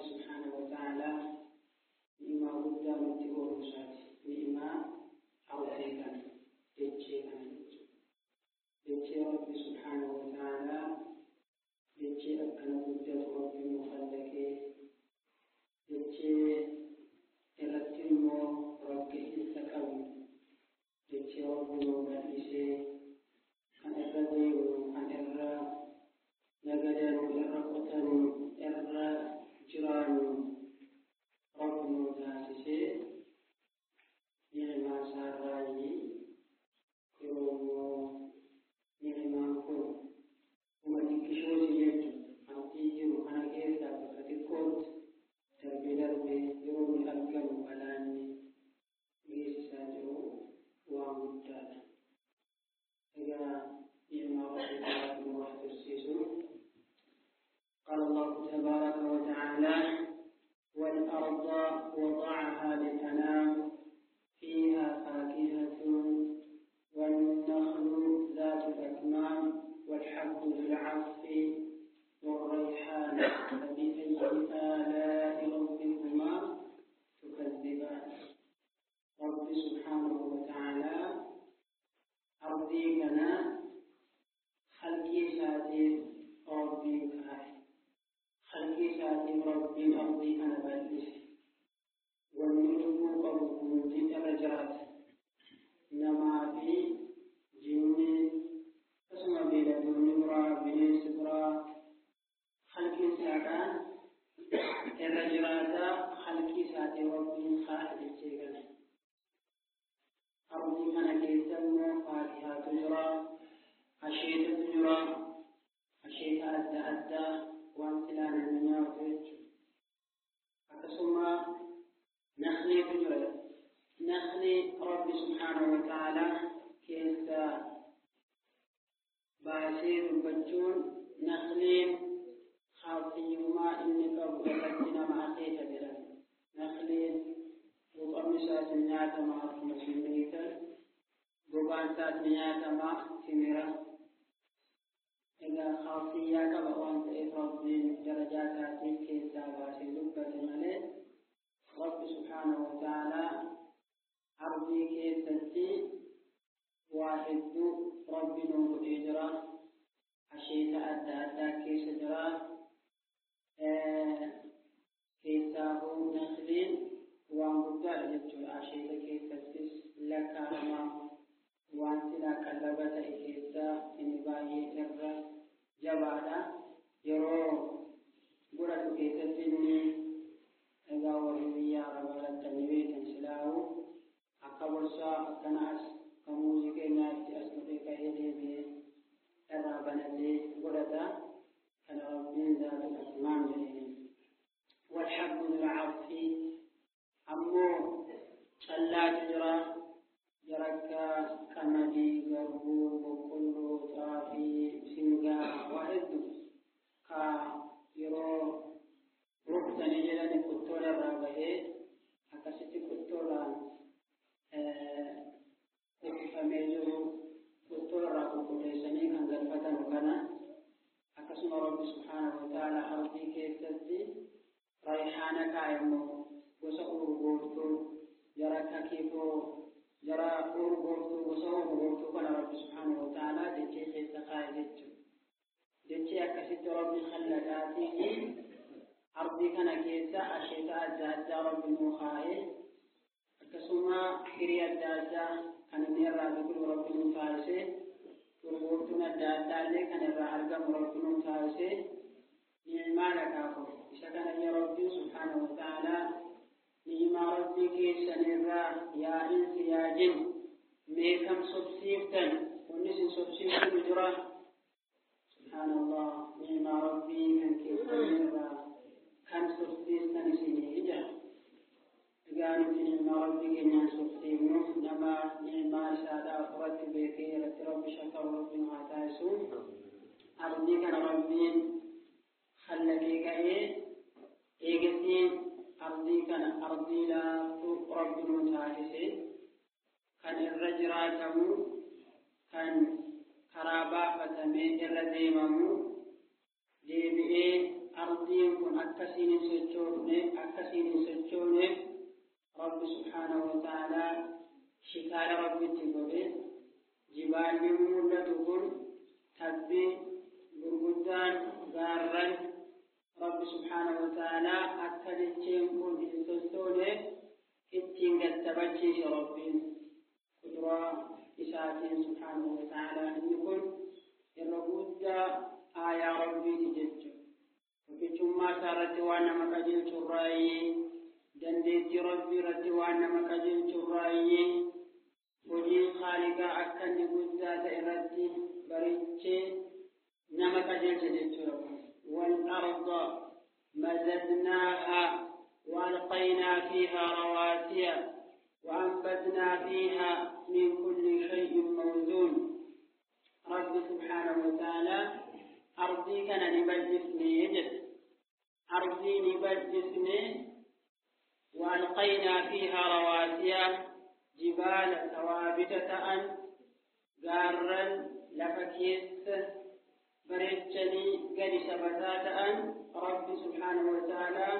Subhaanahu wa ta'aalaa ni'imaa guddaa nutti godhuu isaati. Ni'imaa ardii kana, dachee kana jechuudha. Dachee Rabbi Subhaanahu wa ta'aalaa dachee akkana guddatu Rabbi nu khallaqee, dachee irratti immoo ragga'iinsa qabnu, dachee Rabbi nu bal'isee kan irra deemnu, kan irra nagadanu, irra qotanu, irra jiraannu Rabbi nu taasisee, ni'imaa isaarraayi. Yeroo immoo ni'imaan kun uma xiqqishooti jechuudha. Ardii jiru kana keessaa bakka xiqqootti darbee darbee yeroo inni argamu balaanni geessisaa jiru waan guddaadha. Egaa ni'imaa Rabbii kanatti nu haa tursiisu. قال الله تبارك وتعالى: والأرض وضعها للأنام فيها فاكهة والنخل ذات الأكمام والحب ذو العصف والريحان فبأي آلاء ربكما تكذبان. رب سبحانه وتعالى أرضي كنا خلقي ساتيف ربي كاي خلقي ساتيف ربي أرضي كان بلس والنلقو قبو hundi irra jiraata. Namaa fi jinni, akkasuma beeyladoonni biraa, bineensi biraa halqii isaadhaan irra jiraata. Halqii isaatiin Rabbiin kaa'e jechee kana. Ardii kana keessa immoo faakihaatu jira, asheetatu jira, asheeta adda addaa waan silaa namni nyaatu jechuudha. Akkasuma nakhliitu jira. Nakhli Rabbi subhaanahu wa ta'aalaa keessaa baasee dubbachuun nakhliin khaasiyyummaa inni qabu irratti nama akeeka jedhan. Nakhliin quuqamni isaas ni nyaatama akkuma isin beektan. Gogaan isaas ni nyaatama, timira. Egaa khaasiyyaa qaba waan ta'eef Rabbiin darajaa isaatiif keessaa baasee dubbate malee, Rabbi subhaanahu wa ta'aalaa ardii keessatti waa hedduu Rabbi nuu godhee jira. Asheeta adda addaa keessa jira. Keessaafuu nakhliin waan guddaadha jechuudha. Asheeta keessattis lakkaa'ama. Waan silaa qallaba ta'e keessaa inni baay'ee irra jabaadha. Yeroo godhatu keessatti inni egaa warri biyya Arabaa lattan ni beektan silaa'u akka borsaa akkana as akka muuzii keenyaatti as godhee ka'ee deebi'ee irraa banatee godhata. Kana Rabbiin zaatul akmaam jedheen. Walhabbu dhul asfi, ammoo callaatu jira, jara akka qamadii, garbuu, boqqolloo, xaafii, bisingaa, waa hedduu ka yeroo rukutanii jedhani qottoon irraa bahee akkasitti qottoodhaan uffifamee jiru, qottoo irraa qulqulleessanii kan galfatanu kana. Akkasuma Rabbi subhaanahu wa ta'ala ardii keessatti rayhaana kaa'e immoo gosa urgooftuu, jara akka kifoo, jara urgooftuu, gosa urgooftuu kana Rabbi subhaanahu wa ta'ala dachee keessa kaa'e jechuudha. Dachee akkasitti Rabbi khallaqaatiin ardii kana keessa asheeta adda addaa Rabbi nuu kaa'e, akkasuma firii adda addaa kan inni irraa biqilu Rabbi nuu taasise, urgooftuun adda addaa illee kan irraa argamu Rabbi nuu taasise. Ni'imaa lakaafu isa kana ya Rabbiin subhaanahu wa ta'aalaa ni'imaa Rabbii keessanirraa yaa insi yaa jin mee kam sobsiiftan? Wanni isin sobsiiftu jira. Subhaanallah, ni'imaa Rabbii kan keessanirraa kan sobsiistan isinii ija. Egaa nuti ni'imaa Rabbii keenyaan sobsiifnu, nama ni'imaa isaadhaa ofirratti beekee irratti Rabbi shakaru Rabbi nu haa taasisu. Ardii kana Rabbiin khallaqee ka'ee eegasii ardii kana ardii laaftuu Rabbi nu taasise, kan irra jiraatamu, kan karaa baafatamee irra deemamu. Deebi'ee ardiin kun akkasiin hin sochoofne. subhaanahu wa ta'aalaa shikaala Rabbitti godhe. Jibaalli mul'atu kun, tabbi gurguddaan, gaarran, Rabbi subhaanahu wa ta'aalaa akka dacheen kun hin sossooneef ittiin gattabachiise Rabbiin kuduraa isaatiin subhaanahu wa ta'aalaa. Inni kun irra guddaa aayaa Rabbiiti jechuudha. Tokkichummaa isaa irratti waan nama qajeelchu irraayi, dandeettii Rabbii irratti waan nama qajeelchu irraayi, hojiin Khaaliqaa akka inni guddaa ta'e irratti barichee nama qajeelcha jechuudha. والأرض مددناها وألقينا فيها رواسي وأنبتنا فيها من كل شيء موزون. رب سبحانه وتعالى أرضي كان نبجسني يجد أرضي نبجسني وألقينا فيها رواسي جبال ثوابتة أن قارا لفكيس bareechanii gadi sabataa ta'an Rabbi subhaanahu wa ta'aalaa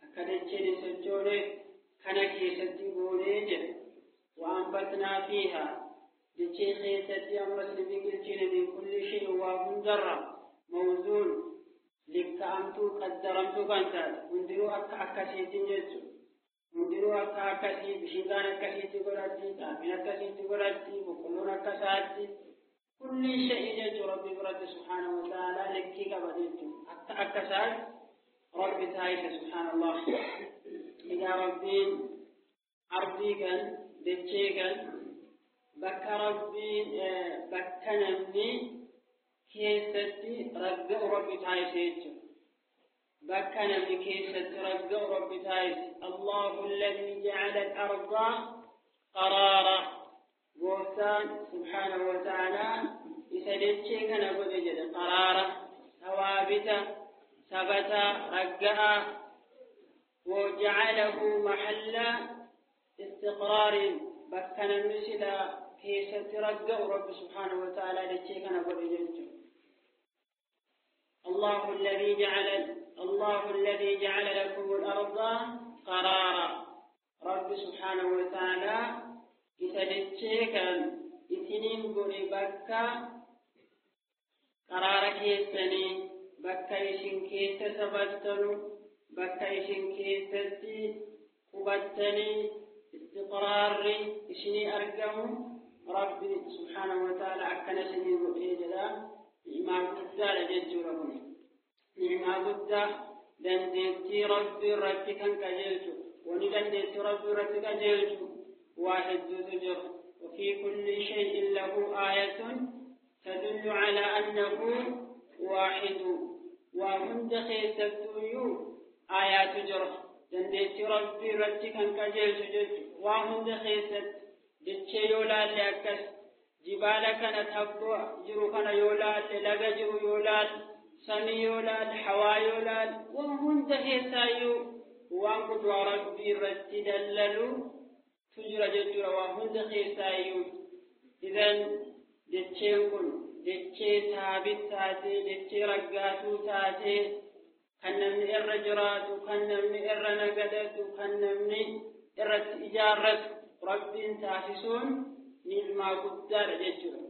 akka dacheen hin sochooneef kana keessatti goonee jedha. Wa'anbatnaa fiihaa, dachee keessatti ammas ni biqilchine, min kulli shay'in, waa hundarra, mawzuun, likka'amtuu qaddaramtuu kan taate, hundinuu akka akkasiitiin jechuudha. Hundinuu akka akkasii, bishingaan akkasiitti godhatti, xaafiin akkasiitti godhatti, boqqolloon akka isaatti. Kulli shay'i jechuun Rabbi biratti subhaanahu wa ta'aalaa likkii qaba jechuudha. Akka akka isaatti Rabbi taayisa, subhaanallah. Egaa Rabbiin ardii kan dachee kan bakka Rabbiin bakka namni keessatti ragga'u Rabbi taayise jechuudha. Bakka namni keessatti ragga'u Rabbi taayise. Allahu alladhi ja'ala al-arda qaraara. Gooftaan subhaanahu wa ta'aalaa isa dachee kana godhe jedhe qaraara, sawaabita, sabata, ragga'a. وجعله محل استقرار، bakka namni sila keessatti ragga'u Rabbi subhaanahu wa ta'aalaa dachee kana godhe jechuudha. الله الذي جعل لكم الأرض قرارا. رب سبحانه وتعالى isa dachee kan isiniin godhe bakka qaraara keessanii, bakka isin keessa sabattanu, bakka isin keessatti qubattanii istiqraarri isinii argamu Rabbi subhaanahu wa ta'ala akkana isinii godhee jedha. Ni'maa guddaadha jechuudha kun. Ni'maa guddaa dandeettii Rabbi irratti kan qajeelchu. Wani dandeettii Rabbi irratti qajeelchu waa hedduutu jira. وفي كل شيء له آية تدل على أنه واحد. وهند keessattuyyuu aayaatu jira. Dandeettii Rabbii irratti kan qajeelchu jechuudha. Waa hunda keessatti, dachee yoo laalle akkas, jibaala kana, tabba jiru kana yoo laalle, laga jiru yoo laalle, samii yoo laalle, hawaa yoo laalle, waan hunda keessaayyuu waan qudraa Rabbii irratti dallalu tu jira jechuudha, waa hunda keessaayyuu. Idan dacheen kun dachee saabit taatee, dachee raggaatuu taatee, kan namni irra jiraatu, kan namni irra nagadatu, kan namni irratti ijaarratu Rabbiin taasisuun ni'maa guddaadha jechuudha.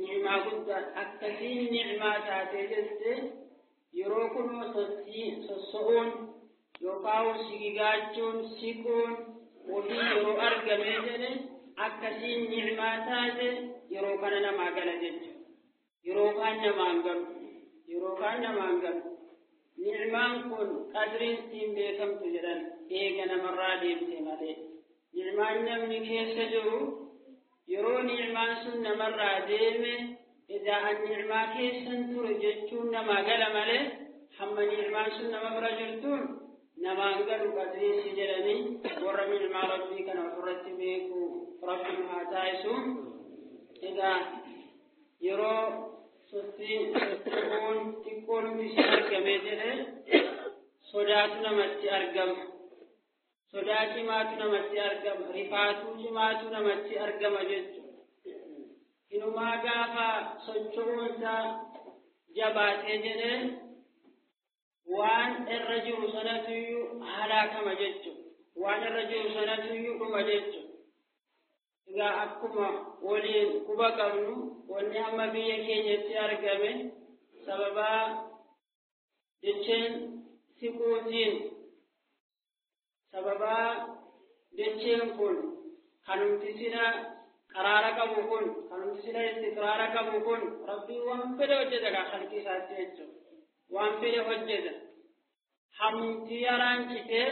Ni'maa guddaa akkasiin ni'maa taatee jette yeroo kunoo sosso'uun yookaan sigigaachuun siquun ofii yeroo argamee jedhe, akkasiin ni'maa taate yeroo kana namaa gala jechuudha. Yeroo kaan namaan galu. Yeroo kaan namaan galu. Ni'maan kun qadriin siin beekamtu jedhan eega namarraa deemte malee. Ni'maan namni keessa jiru yeroo ni'maan sun namarraa deeme, edaa an ni'maa keessan ture jechuun namaa gala malee, hamma ni'maan sun nama bira jirtuun namaan galu qadriinsi jedhanii. Warra ni'maa Rabbii kana ofirratti beeku Rabbi nu haa taasisu. Egaa yeroo sossi'uun xiqqoon si argamee jedhe sodaatu namatti argama. Sodaa cimaatu namatti argama. Rifaatuu cimaatu namatti argama jechuudha. Inumaa gaafa socho'uunsaa jabaatee jedhee waan irra jiru sanatuyyuu halaakama jechuudha. Waan irra jiru sanatuyyuu Egaa akkuma waliin quba qabnu, wanni amma biyya keenyatti argame sababaa dacheen siquutiin, sababaa dacheen kun kanumti sila qaraara qabu kun, kanumti sila istiqraara qabu kun, Rabbiin waan fedhe hojjeta kaa halqii isaatti jechuudha. Waan fedhe hojjeta. Hammumtii yaraan citee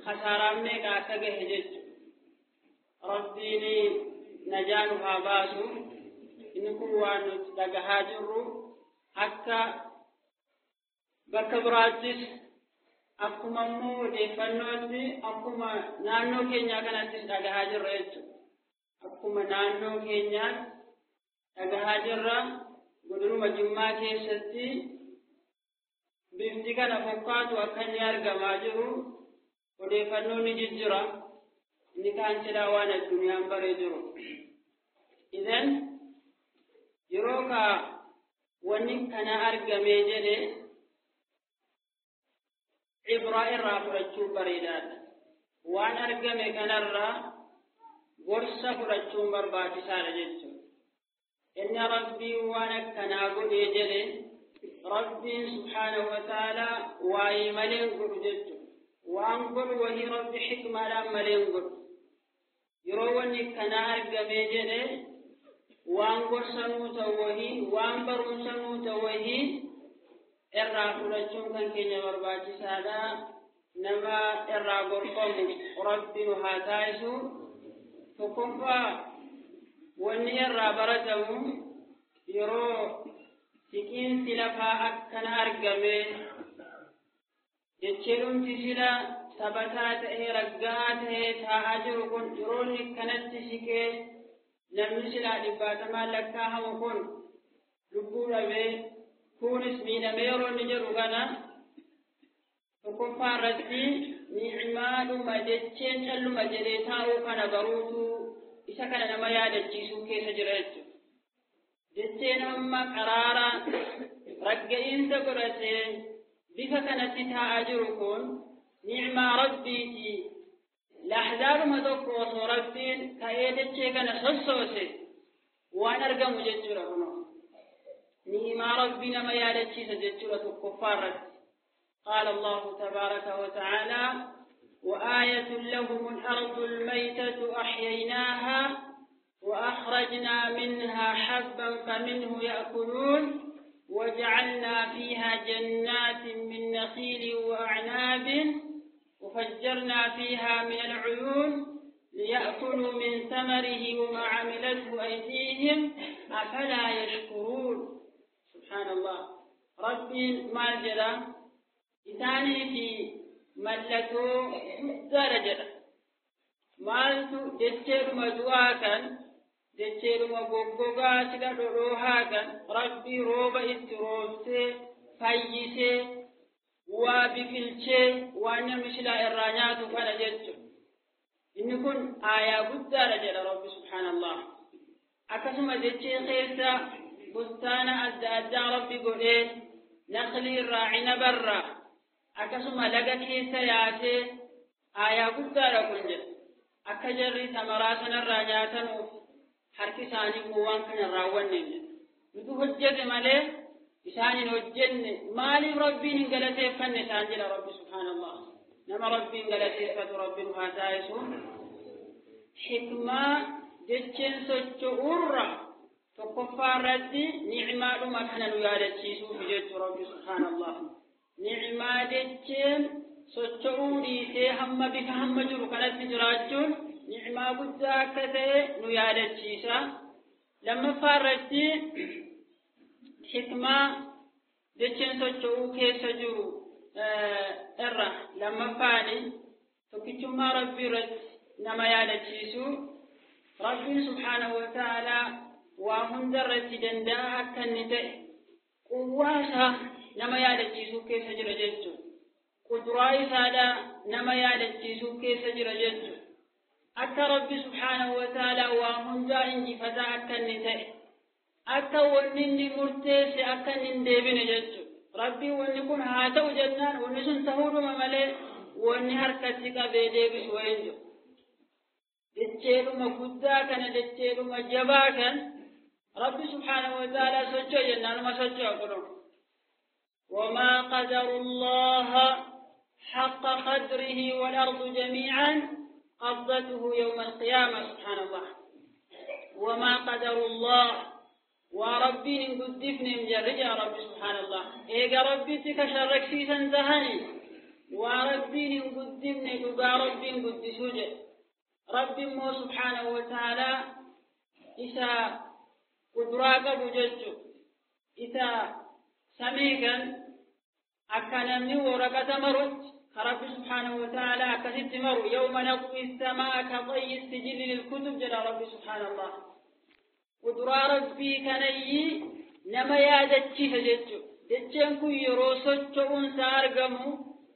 kasaaraan meeqa akka gahe jechuudha. Rabbiin najaa nu haa baasu. Inni kun waan nuti dhagahaa jirru, akka bakka biraattis akkuma immoo odeeffannootti akkuma naannoo keenyaa kanattis dhagahaa jirra jechuudha. Akkuma naannoo keenyaatti dhagahaa jirra, godinuma Jimmaa keessatti bifti kana fokkaatu akka inni argamaa jiru odeeffannoon ni jijjira. Inni kaan silaa waan addunyaan baree jiru. Idan yeroo ka wanni kana argamee jedhe, cibraa irraa fudhachuun bareedaadha. Waan argame kanarraa gorsa fudhachuun barbaachisaadha jechuudha. Inni Rabbiin waan akkanaa godhee jedhe, Rabbiin subhaanahu wa ta'aalaa waa'ee malee godhu jechuudha. Waan godhu wahii Rabbi xikmaadhaan malee godhu. Yeroo wanni akkanaa argamee jedhe, waan gorsa nuu ta'u wahii, waan barumsa nuu ta'u wahii irraa fudhachuun kan keenya barbaachisaadha. Nama irraa gorfamu Rabbi nu haa taasisu. Tokkoffaa, wanni irraa baratamu, yeroo siqiinsi lafaa akkana argame, jecheedhumti sila sabataa ta'ee raggaa ta'ee taa'aa jiru kun, yeroo inni kanatti siqee namni silaa dhibbaatamaan lakkaa'amu kun lubbuu dhabee, kunis miidhamee yeroo inni jedhu kana, tokkoffaa irratti ni'maadhuma jecheen calluma jedhee taa'uu kana baruutu isa kana nama yaadachiisuu keessa jira jechuudha. Jecheen amma qaraara ragga'iinsa godhatee bifa kanatti taa'aa jiru kun ni'maa Rabbiiti. Lahzaadhuma tokko osoo Rabbiin ka'ee dachee kana sossoose waan argamu jechuudha kunoo. Ni'maa Rabbii nama yaadachiisa jechuudha tokkoffaa irratti. قال الله تبارك وتعالى: وآية لهم الأرض الميتة أحييناها وأخرجنا منها حبا فمنه يأكلون وجعلنا فيها جنات من نخيل وأعناب وفجرنا فيها من العيون ليأكلوا من ثمره وما عملته أيديهم أفلا يشكرون. سبحان الله، ربي ما جرى isaanii fi mallattoo guddaadha jedha. Maaltu? Jecheedhuma du'aa kan, jecheedhuma goggogaa sila dhodhoohaa kan Rabbii rooba itti roobsee fayyisee waa biqilchee waan namni silaa irraa nyaatu kana jechuudha. Inni kun aayaa guddaadha jedha Rabbi, subhaanallah. Akkasuma jechee keessa bustaana adda addaa Rabbi godhee, naqlii irraa, cinabarraa, akkasuma laga keessa yaasee aayaa guddaadha kun jedha. Akka jarri samaraa sanarraa nyaatanuuf harki isaanii immoo waan kana hin raawwanne jedha. Nutu hojjete malee isaan hin hojjenne, maaliif Rabbiin hin galateeffanne isaan jedha Rabbi, subhaanallah. Nama Rabbiin galateeffatu Rabbiin haa taasisu. Xikmaa jecheen socho'uurra tokkoffaa irratti ni'maadhuma kana nu yaadachiisuuf jechuu Rabbi, subhaanallah. Ni'maa jecheen socho'uu dhiisee hamma bifa hamma jiru kanatti jiraachuun ni'maa guddaa akka ta'e nu yaadachiisa. Lammaffaa irratti xikmaa jecheen socho'uu keessa jiru irra lammaffaani tokkichummaa Rabbii irratti nama yaadachiisu. Rabbiin subhaanahu wa ta'aalaa waa hunda irratti danda'a akka inni ta'e, quwwaa isaa nama yaadachiisuu keessa jira jechuudha. Quduraa isaadha nama yaadachiisuu keessa jira jechuudha. Akka Rabbi subhaanahu wa ta'aalaa waa hundaa injifataa akka inni ta'e, akka wanni inni murteesse akka inni hin deebine jechuudha. Rabbiin wanni kun haa ta'u jennaan wanni sun ta'uudhuma malee wanni harkatti qabee deebisu wayin jiru. Dacheedhuma guddaa kana, dacheedhuma jabaa kan Rabbi subhaanahu wa ta'aalaa socho'e jennaanuma socho'a kunoo. وما قدروا الله حق قدره والأرض جميعا قبضته يوم القيامة. سبحان الله. وما قدروا الله وربي قدفني مجرجة ربي سبحان الله. إيقا ربي تكشرك سيسا زهني وربي قدفني قبا ربي قدسوجه ربي مو سبحانه وتعالى إسا قدراك بججو إسا سميكا أكنمني ورقة مرت رب سبحانه وتعالى أكست مرو يوم نطوي السماء كطي السجل للكتب جل ربي سبحان الله. قدرا ربي كني نما يادتشي فججو دجن كن يرو سوچون سارغمو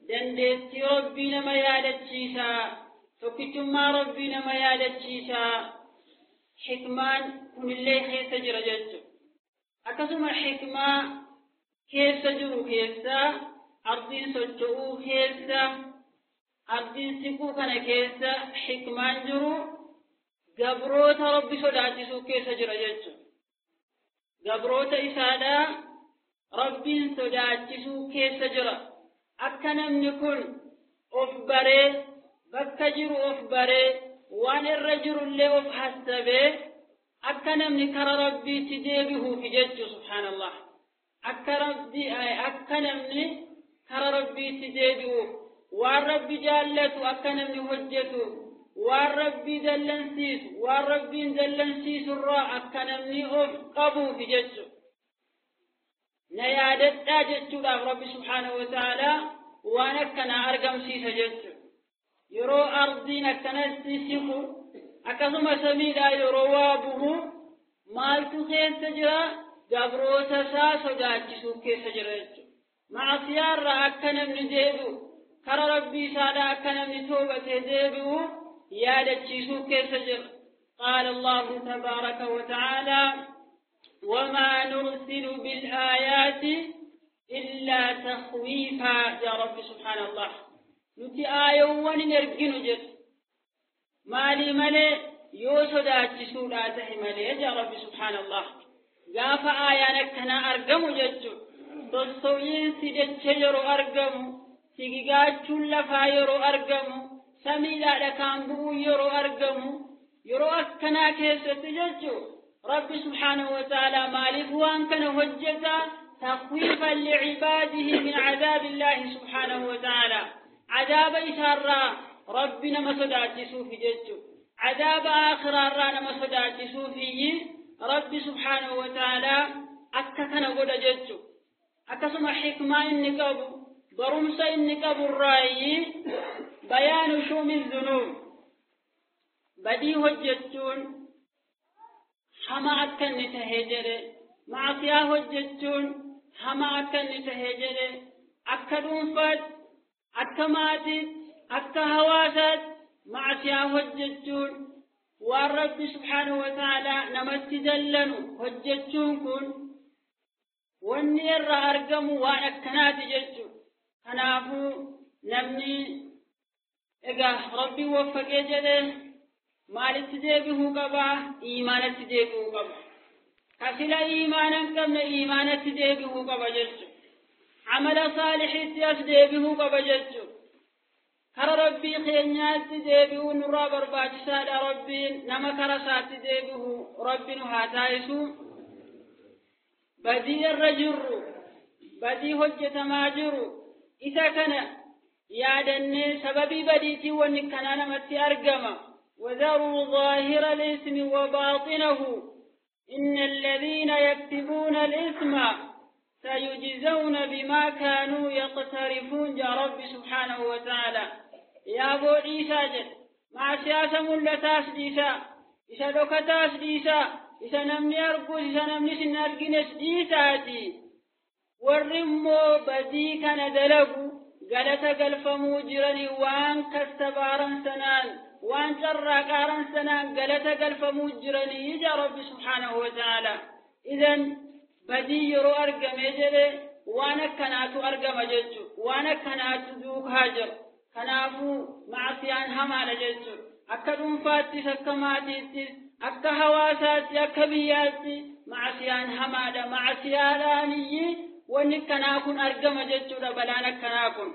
دندتي ربي نما يادتشي سا tokkichummaa Rabbii nama yaadachiisa. Xikmaan kunillee keessa jira jechuudha. Akkasuma xikmaa keessa jiru keessa ardiin socho'uu keessa ardiin siquu kana keessa xikmaan jiru gabroota Rabbi sodaachisuu keessa jira jechuudha. Gabroota isaadhaa Rabbiin sodaachisuu keessa jira. Akka namni kun of baree bakka jiru of baree waan irra jirullee of hassabee akka namni kara Rabbiitti deebi'uuf jechuu subhaanallah. Akka Rabbi akka namni kara Rabbiitti deebi'uuf waan Rabbi jaallatu akka namni hojjetu waan Rabbi dallansiisu waan Rabbiin dallansiisurraa akka namni of qabuuf jechuu. Na yaadadhaa jechuudhaaf Rabbi subhaanahu wa ta'aalaa waan akkanaa argamsiisa jechuu. Yeroo ardiin akkanatti siqu akkasuma samiidhaa yeroo waa bu'u maaltu keessa jira? Gabroota isaa sodaachisuu keessa jira jechuudha. Macasiyaarraa akka namni deebi'u kara Rabbii isaadhaa akka namni toobatee deebi'u yaadachiisuu keessa jira. Qaala Allahu tabaaraka wa ta'aalaa وما نرسل بالآيات إلا تخويفا يا رب سبحان الله. Nuti aayowwan hin erginu jedhu maalii malee yoo sodaachisuudhaa tahe malee jaa Rabbi subhaanallah. Gaafa aayaan akkanaa argamu jechuudha. Sosso'iinsi jecha yeroo argamu, sigigaachuun lafaa yeroo argamu, samiidhaa dhakaan bu'uun yeroo argamu, yeroo akkanaa keessatti jechuudha. Rabbi subhaanahu wa ta'aalaa maaliif waan kana hojjeta? تخويفا لعباده من عذاب الله سبحانه وتعالى. عذاب إسارة ربنا ما صداتسو في ججو عذاب آخر رانا ما صداتسو فيه ربي سبحانه وتعالى أكتنا قد ججو. أكسم حكمة إنكبو برمس إنكبو الرأي بيان شوم الذنوب بديه الججون حما أكن تهجر معصياه الججون حما أكن تهجر أكدون فات akka maatiitti akka hawaasaatti macasiyaa hojjechuun waan Rabbi subhaanahu wa ta'aalaa namatti dallanu hojjechuun kun wanni irraa argamu waan akkanaati jechuudha. Kanaafuu namni egaa Rabbi waffaqee jedhee maalitti deebi'uu qabaa? Iimaanatti deebi'uu qaba. Kasila iimaana hin qabne iimaanatti deebi'uu qaba jechuudha. عمل صالح as deebi'uu qaba jechuudha. Kara Rabbii keenyaatti deebi'uu nurraa barbaachisaadha. Rabbiin nama kara isaatti deebi'u Rabbi nu haa taasisu. Badii irra jirru, badii hojjetamaa jiru isa kana yaadannee sababii badiitiin wanni kanaa namatti argama. وذروا ظاهر الإثم وباطنه إن الذين يكتبون الإثم سيجزون بما كانوا يقترفون يا رب سبحانه وتعالى. يا أبو عيسى جل مع سياسة ملتاس ديسا إذا لوكتاس ديسا إذا نمني أرقوس إذا نمني سنرقنس ديساتي والرمو بدي كان دلقو قالت قلفمو جرني وان كستبارا سنان وان جرى سنان قالت قلفمو جرني يا رب سبحانه وتعالى. إذن badii yeroo argame jedhe waan akkanaatu argama jechuudha. Waan akkanaatu duukaa jira. Kanaafuu macsiyaan hamaadha jechuudha. Akka dhuunfaattis, akka maatiittis, akka hawaasaatti, akka biyyaatti macsiyaan hamaadha. Macsiyaadhaaniyyi wanni akkanaa kun argama jechuudha, balaan akkanaa kun.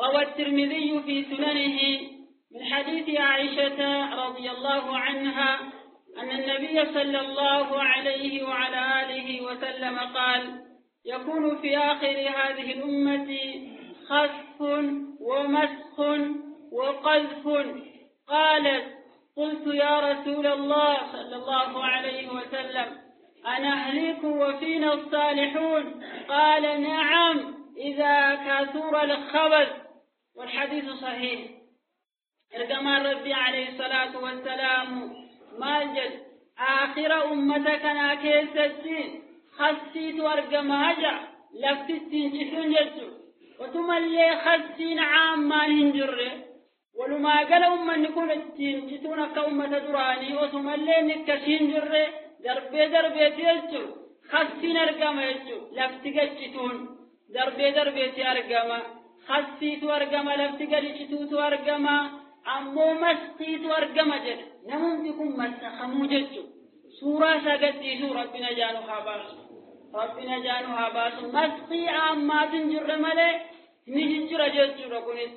روى الترمذي في سننه من حديث عائشة رضي الله عنها أن النبي صلى الله عليه وعلى آله وسلم قال: يكون في آخر هذه الأمة خسف ومسخ وقذف. قالت: قلت يا رسول الله صلى الله عليه وسلم، أنهلك وفينا الصالحون؟ قال: نعم، إذا كثر الخبث. والحديث صحيح. Ergamaan Rabbii عليه الصلاة والسلام maal jedhe? Aakhira ummata kanaa keessatti khasfiitu argamaa jira, lafti ittiin cituun jechuudha. Otumallee khasfiin caammaan hin jirre, walumaa gala ummanni kun ittiin cituun akka ummata duraanii otumallee inni akkasii hin jirre, darbee darbeeti jechuudha. Khasfiin argama jechuudha. Lafti gaccituun darbee darbeeti argama. Khasfiitu argama, lafti gadi cituutu argama. Ammoo maskiitu argama jedha. Namumti kun massakamuu jechuudha. Suuraa isaa gadhiisuu, Rabbi najaanu haa baasu. Rabbi najaanu haa baasu. Maskii ammaatu hin jirre malee ni jijjira jechuudha kunis.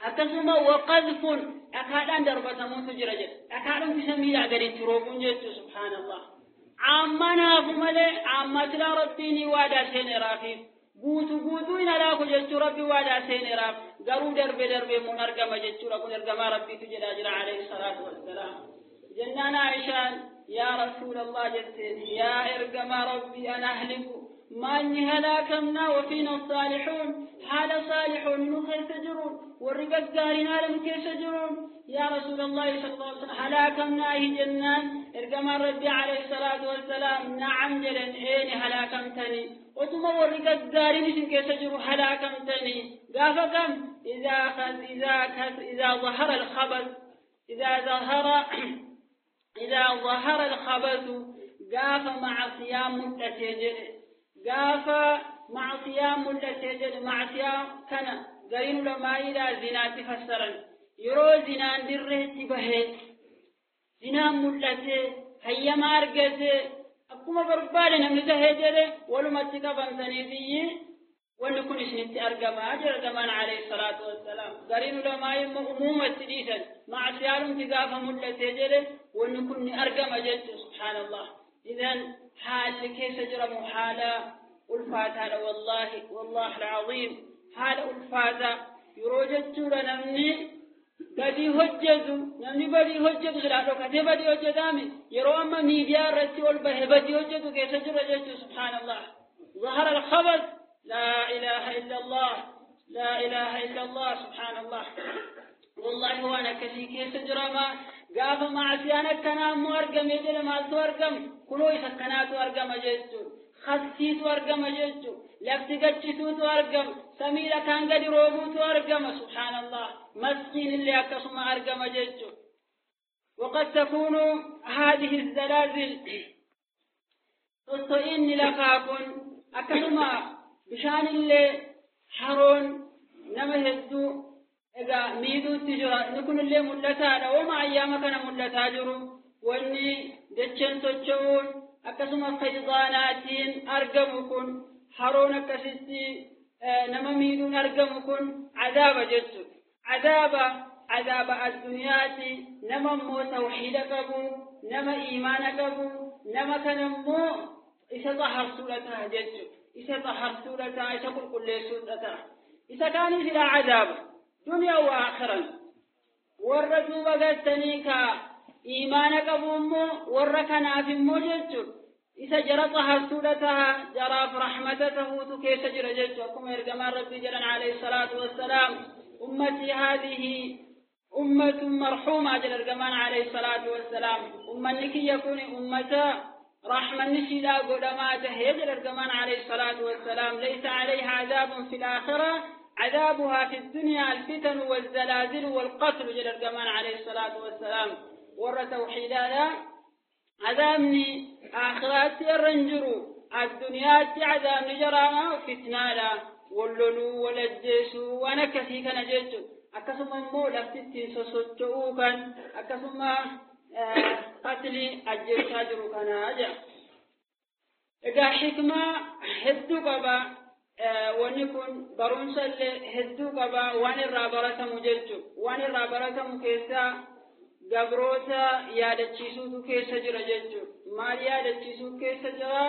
Akkasuma waqadfun, dhakaadhaan darbatamuutu jira jedha. Dhakaadhumti samiidhaa gaditti roobuun jechuudha, subhaanallah. Ammaan haafu malee ammaa silaa Rabbiin waadaa seeneeraafiif. Guutuu guutuu hin halaaku jechuu Rabbi waadaa seeneeraaf, garuu darbee darbee immoo argama jechuudha. Kun ergamaa Rabbiitu jedhaa jira عليه الصلاة والسلام. Jennaan Aishaan "Yaa Rasuulallah" jetteen, "Yaa ergamaa Rabbii, أنهلك", maanyi halaakamnaa, وفينا الصالحون, haala saalixoon nu keessa jiruun, warri gaggaariin haala nu keessa jiruun, yaa Rasuulallahi صلى الله عليه وسلم, halaakamnaahi? Jennaan ergamaan Rabbii عليه الصلاة والسلام "نعم" jedhan, "Eeni, halaakamtanii, otuma warri gaggaariin isin keessa jiru halaakamtanii." Gaafa kam? إذا ظهر الخبث, إذا ظهر الخبث, gaafa macsiyaa mul'ate jedhe. Gaafa macsiyaa mul'ate jedhe. Macsiyaa kana gariin ulamaa'iidhaa zinaatti fassaran. Yeroo zinaan dirreetti bahee, zinaan mul'ate, hayyama argate, akkuma barbaade namni tahee jedhe, walumatti qabamtanii biyyi wanni kun isinitti argamaa jira ergamaan عليه الصلاة والسلام. Gariin ulamaa immoo umuumatti dhiisan, macsiyaalumti gaafa mul'ate jedhe wanni kun ni argama jechu. Subhaanallah. Idan haalli keessa jiramu haala ulfaataadha. Wallaahi, والله العظيم, haala ulfaataa yeroo jechuudha. Namni badii hojjetu, namni badii hojjetu silaa dhokatee badii hojjetaami, yeroo amma miidiyaa irratti ol bahe badii hojjetu keessa jira jechuu. Subhaanallah. ظهر الخبث. لا إله إلا الله، لا إله إلا الله، سبحان الله. والله waan akkasii keessa jirama. Gaafa macsiyaan akkanaa immoo argame jedhe, maaltu argama? Kunoo isa akkanaatu argama jechuudha. Khasfiitu argama jechuudha. Lafti gachituutu argama, samiidha kaan gadi roobuutu argama. Subhaanallah. Maskiin illee akkasuma argama jechuudha. وقد تكون هذه الزلازل, soso'iinni lafaa kun, akkasuma bishaan illee, haroon nama hedduu egaa miidhuutti jira. Inni kun illee mul'ataadha. Wama ayyaama kana mul'ataa jiru, wanni dacheen socho'uun akkasuma faydaanaatiin argamu kun, haroon akkasitti nama miidhuun argamu kun cadaaba jechuudha. Cadaaba, cadaaba addunyaati. Nama immoo tawxiida qabu, nama iimaana qabu, nama kana immoo isa xaharsuudha ta'a jechuudha. Isa xaharsuudha ta'a, isa qulqulleessuudha ta'a. Isa kaanis ilaa cadaaba duniyaa wa akhiran. Warra duuba galtanii ka iimaana qabu immoo, warra kanaaf immoo jechuudha, isa jara xaharsuudha ta'a, jaraaf rahmata tahuutu keessa jira jechuudha. Akkuma ergamaan Rabbii jedhan عليه الصلاة والسلام, "أمتي هذه أمة مرحومة" jedha ergamaan عليه الصلاة والسلام. Ummanni kiyya kun ummata rahmanni siidhaa godhamaa tahee jedha ergamaan عليه الصلاة والسلام. ليس عليها عذاب في الآخرة، عذابها في الدنيا الفتن والزلازل والقتل jedha ergamaan عليه الصلاة والسلام. Warra tawxiidaadha عذابni aakhiraatti irra hin jiru. Addunyaatti cadaabni jaraama fitnaadha, walloluu, walajjeesuu, waan akkasii kana jechuudha. Akkasuma immoo lafti ittiin sosocho'uu kan akkasuma qatlii ajjeechaa jiru kanaa jedha. Egaa hikmaa hedduu qaba. Wanni kun barumsa illee hedduu qaba waan irraa baratamu jechuudha. Waan irraa baratamu keessaa gabroota yaadachiisuutu keessa jira jechuudha. Maal yaadachiisuu keessa jira?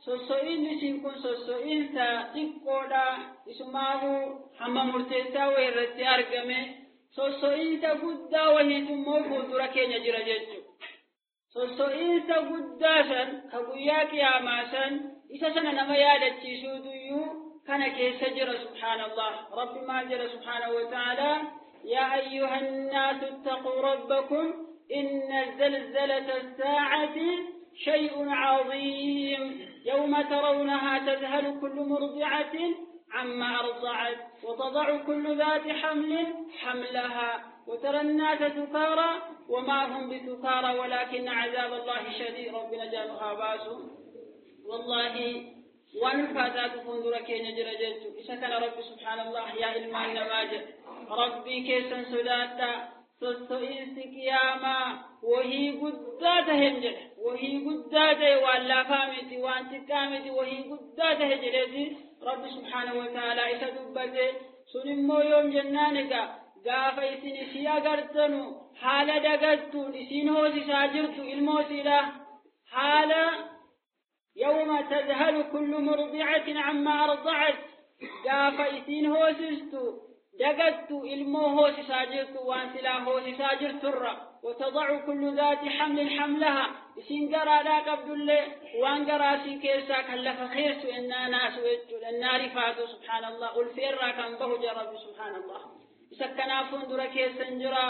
Sosso'iin isiin kun sosso'iinsa xiqqoodha. Isumaafuu hamma murteessaa wayii irratti argame sosso'iinsa guddaa wahiitu immoo fuuldura keenya jira jechuudha. Sosso'iinsa guddaa san ka guyyaa qiyaamaa san isa sana nama yaadachiisuutuyyuu kana keessa jira. Subhaanallah. Rabbi maal jedha subhaanahu wa ta'aalaa? Yaa ayyuha nnaasu ittaquu rabbakum inna zalzalata saacati شيء عظيم يوم ترونها تذهل كل مرضعة عما أرضعت وتضع كل ذات حمل حملها وترى الناس سكارى وما هم بسكارى ولكن عذاب الله شديد. ربنا جابها باسو والله والفاتات فندر كين جرجلت إسكن رب سبحان الله يا إلمان نماجد ربي كيسا سداتا sosso'iinsi qiyaamaa wahii guddaa tahe jedhe. Wahii guddaa tahe waan laafaa miti, waan xiqqaa miti, wahii guddaa tahe jedheeti Rabbi subhaanahu wa ta'aalaa isa dubbate. Sun immoo yoom jennaan egaa gaafa isin isii agartanu haala dagattuun isiin hoosisaa jirtu ilmoo isiidha. Haala yawma tadhalu kullu murdicatin ammaa arda'at gaafa isiin hoosistu dagattu ilmoo hoosisaa jirtu waan silaa hoosisaa jirturra. Watadacu kullu dhaati xamlin xamlaha isiin garaadhaa qabdullee waan garaasii keessaa kan lafa keessu ennaa naasu jechuudha, ennaa rifaatu. Subhaanallah, ulfeerraa kan bahu jira Rabbi subhaanallah. Isa kanaaf fuuldura keessan jira.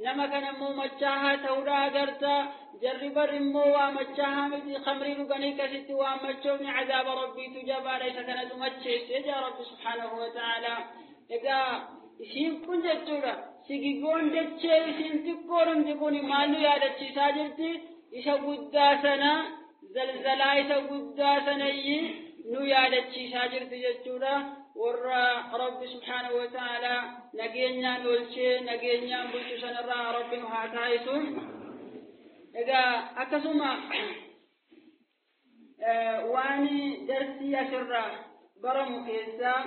Nama kana immoo machaahaa ta'uudha agarta. Jarri bar immoo waa machaahaa miti, khamrii dhuganii akkasitti waa machoofni cadaaba Rabbiitu jabaadha. Isa kanatu macheesse jaa Rabbi subhaanahu wa ta'aalaa. Egaa isiin kun jechuudha sigigoon dachee isiin xiqqoodhumti kun maal nu yaadachiisaa jirti? Isa guddaa sana, zalzalaa isa guddaa sanayyi nu yaadachiisaa jirti jechuudha. Warra Rabbi subhaanahu wa ta'aalaa nageenyaan oolchee nageenyaan bulchu sanarraa Rabbi nu haa taasisu. Egaa akkasuma waan darsii asirraa baramu keessaa,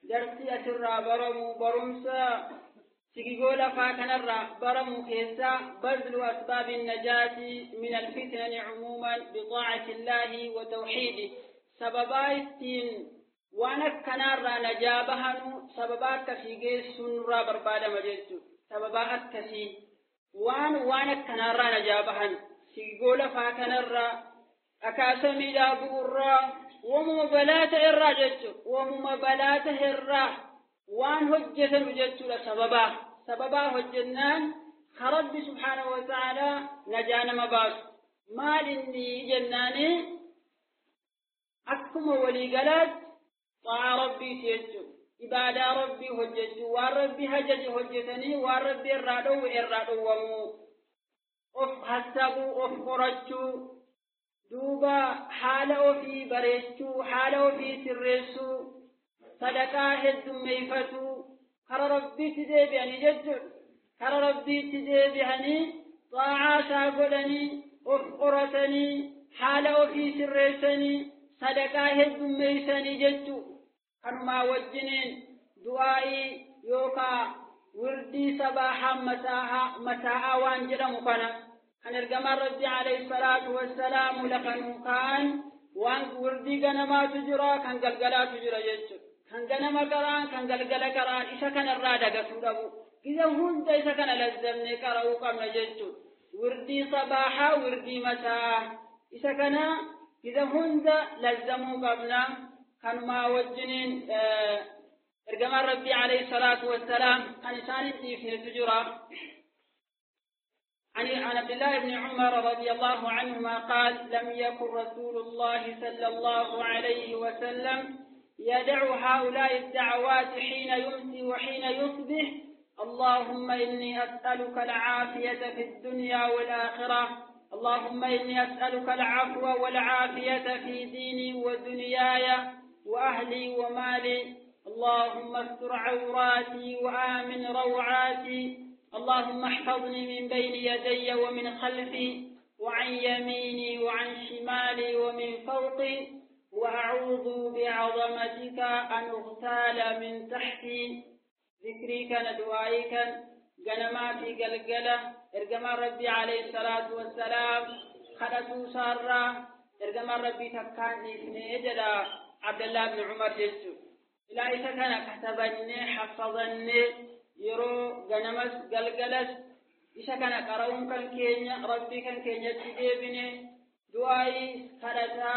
darsii asirraa baramu, barumsa sigigoo lafaa kanarraa baramu keessaa bazlu asbaabi najaati min alfitnani cumuuman bixaacati illaahi wa tawxiidi. Sababaa ittiin waan akkanaarraa najaa bahanu sababaa akkasii geessuun nurraa barbaadama jechuudha. Sababaa akkasii waan akkanaarraa najaa bahan, sigigoo lafaa kanarraa, dhakaa samiidhaa bu'urraa, wamuma balaa ta'erraa jechuudha. Wamuma balaa ta'erraa waan hojjetanu jechuudha. Sababaa hojjennaan Rabbi subhaanahu wa ta'aalaa najaa nama baasu. Maal inni jennaani akkuma waliigalaatti xaa'aa Rabbiiti jechuudha. Ibaadaa Rabbii hojjechuu, waan Rabbi hajaje hojjetanii waan Rabbi irraa dhowwe irraa dhowwamuu, of hassabuu, of qorachuu, duuba haala ofii bareechuu, haala ofii sirreessuu, sadaqaa heddummeeyfatuu, kara Rabbiitti deebi'anii jechuudha. Kara Rabbiitti deebi'anii xaa'aa isaa godhanii of qoratanii haala ofii sirreessanii sadaqaa heddummeeysanii jechuu. Kanumaa wajjiniin du'aa'ii yookaa wirdii sabaahaa masaa'aa waan jedhamu kana kan ergamaan Rabbi alayhi salaatu wassalaamu lafa nuu kaa'an, waan wirdii ganamaatu jira, kan galgalaatu jira jechuudha. Kan ganama qara'an, kan galgala qara'an, isa kanarraa dagatuu dhabu. Giza hunda isa kana lazzamnee qara'uu qabna jechuudha. Wirdii sabaahaa, wirdii masaa'aa isa kana giza hunda lazzamuu qabna. Kanumaa wajjiniin ergamaan Rabbii alayhi salaatu wassalaam kan isaan hin dhiifnetu jira. عن عبد الله بن عمر رضي الله عنهما قال: لم يكن رسول الله صلى الله عليه وسلم يدع هؤلاء الدعوات حين يمسي وحين يصبح: اللهم إني أسألك العافية في الدنيا والآخرة، اللهم إني أسألك العفو والعافية في ديني ودنياي وأهلي ومالي. اللهم استر عوراتي وآمن روعاتي، اللهم احفظني من بين يدي ومن خلفي وعن يميني وعن شمالي ومن فوقي، وأعوذ بعظمتك أن أغتال من تحتي. ذكري كان دعائي كان غنما في قلقلة إرجما ربي عليه الصلاة والسلام خلتو سارة إرجما ربي تكان إثنين عبد الله بن عمر جسو إلى إذا كان كتبني حفظني يرو غنمس قلقلس إذا كان قرؤون كان كينيا ربي كان كينيا تجيبني دعائي خلتا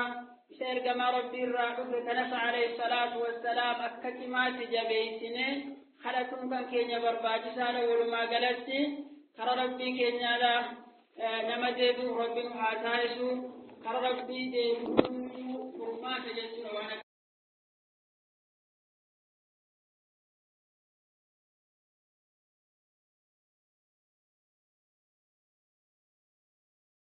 إذا إرجما ربي الرحمن كنس عليه الصلاة والسلام أكتما تجبيتني خلتون كان كينيا برباجسالة ولما قلتي كرا ربي كينيا لا نما ديبو ربي نحاتايسو كرا ربي ديبو.